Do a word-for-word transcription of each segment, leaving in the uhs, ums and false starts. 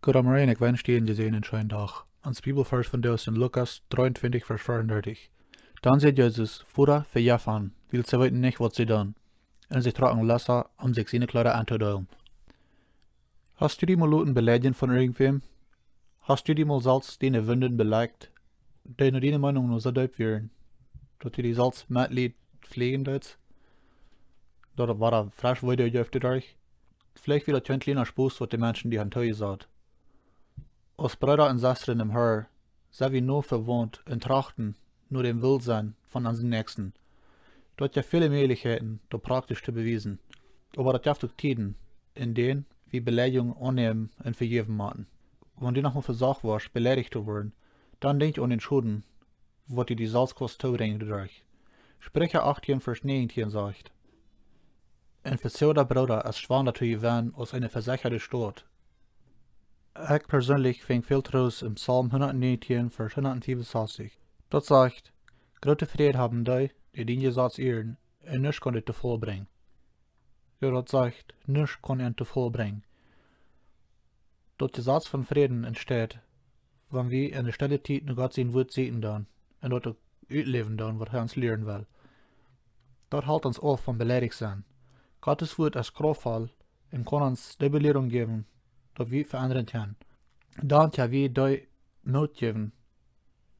Goodemorjen, ekj wensch die een jesäajenden scheenen Dach. Ons Bibelvarsch vondoag es en Lukas 23, Varsch 34. Dan säd Jesus: "Voda, vejeff an, wiels see weeten nich, waut see doonen." Un see trocken lesa, om sikj siene Kjleeda auntodeelen. Hast du die mol loten beleidjen von irjentwäm? Hast du die mol selfst diene Wunden belekjt, dee no diene Meenunk noch soo deep wieren, daut du die selfst Metleet fläajen deetst? Daut et wada fresch Wee jeft doaderch? Veleicht wia daut een kjliena Spos, waut de Menschen die han toojesaut. Aus Breeda un Sestren em Herr sent wie no vewaunt un trachten no däm Wellsennen von onsen Näakjsten. Daut jeft väle Mäajlichkjeiten, daut praktisch to bewiesen. Oba daut jeft uk Tieden, en dee wie Beleidjunk aunnämen un vejäwen motten. Wan du noch mol vesocht woascht, beleidicht to woaren, dan denkj aun dän Schoden, waut du die selfst kaust toobrinjen doaderch. Spricha 18, Varsch 19 sajcht: "Een vesoaden Brooda es schwanda to jewennen aus eene vesechade Staut." Ekj perseenlich finj väl Troost em Psalm 119, Varsch 167. Daut sajcht: "Groote Fräd haben dee, dee dien Jesaz ieren, un nuscht kaun an to Faul brinjen." Jo, daut sajcht: "Nuscht kaun an to Faul brinjen." Daut Jesaz von Fräd entsteit, wan wie en de stelle Tiet no Gott sien Wuat sieekjen doonen un daut uk utläwen doonen, waut hee ons lieren well. Daut helt ons auf von beleidicht sennen. Gottes Wuat es kraftvoll un kaun ons de Belierunk jäwen, daut wie veendren kjennen. Dan kjenn wie dee Moot jäwen,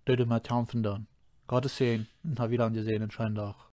dee doamet kjamfen doonen. Gottes Säajen un hab wada een jesäajenden scheenen Dach.